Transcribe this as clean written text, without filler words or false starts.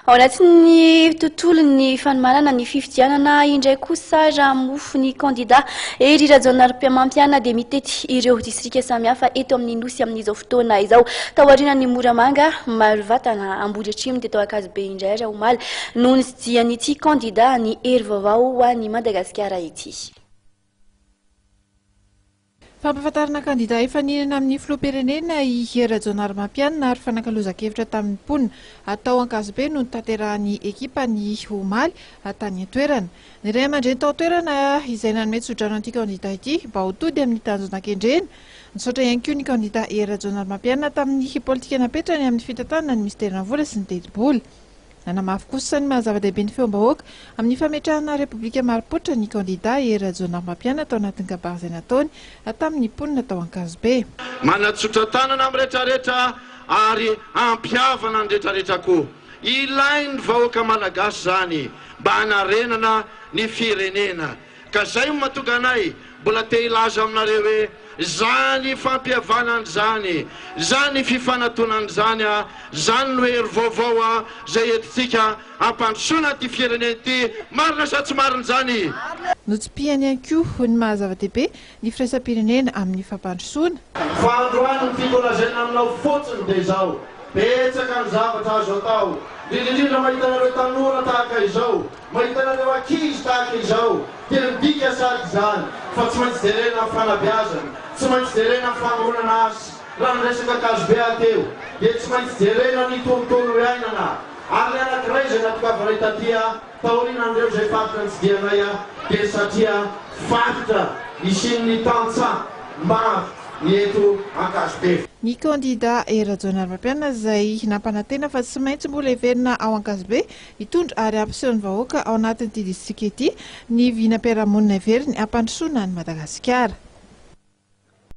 Ao anatin'ny tontolon'ny fanomanana ny fifidianana indray kosa raha mofo ny kandida Hery Rajaonarimampianina dia mitety ireo distrika samihafa eto amin'ny Nosy amin'izao fotoana izao. Taorian'ny Moramanga, Marovatana, Ambohidratrimo teto Ankazobe indray ary omaly no nitsidihan'ity kandida ny Hery Vaovao ho an'i Madagasikara ity. Fampahafantarana kandida hifaninana amin'ny filoham-pirenena i Hery Rajaonarimampianina ary fanakalozan-kevitra tamin'ny mponina tao Ankazobe no notanterahan'ny ekipany omaly tany an-toerana. Ny ray aman-dreny tao an-toerana izay nanome tsodrano an'ity kandida ity mba ho tody amin'ny tanjona kendrena. Nisaotra ihany koa ny kandida Hery Rajaonarimampianina tamin'ny politika napetrany amin'ny fitantanana ny minisiteran'ny vola sy ny tetibola. Nanamafy kosa ny maha zava-dehibe ny feom-bahoaka amin'ny fametrahana Repoblika marim-pototra ny kandida Hery Rajaonarimampianina tao anatin'ny kabary izay nataony tamin'ny mponina tao Ankazobe. Manatsotra tanana amin'ny retraretra ary hampihavana ny retraretra koa. Ilain'ny vahoaka Malagasy izany mba hanarenana ny firenena. Ka zay no mahatonga anay mbola te hilaza aminareo hoe zany fampihavanana izany, zany fifanatonana izany a, zany no hery vaovao a zay entintsika hampandrosoana an'ity firenena ity, marina sa tsy marina izany? Notsipihany ihany koa ny maha zava-dehibe ny firaisam-pirenena amin'ny fampandrosoana. Fa androany ny tiako holazaina aminao fotsiny dia izao, betsaka ny zavatra azo atao, indrindra indrindra mahita anareo tanora tahaka izao, Mahita anareo ankizy tahaka izao dia midika sady izany fa tsy maintsy jerena ny fanabeazana, tsy maintsy jerena ny famoronana asa, raha ny resaka ankazobe aho teo dia tsy maintsy jerena ny tontolo iainana ary ny anankiray izay natokavanay taty taorianan'ireo izay faritra nitsidihanay dia satria faritra isian'ny tantsaha maro ny eto Ankazobe. Ny kandida Hery Rajaonarimampianina izay nampanantena fa tsy maintsy mbola hiverina ao Ankazobe hitondra ary hampiseho ny vahoaka ao anatin'ity distrika ity ny vinam-piarahamonina heveriny hampandrosoana an'i Madagasikara.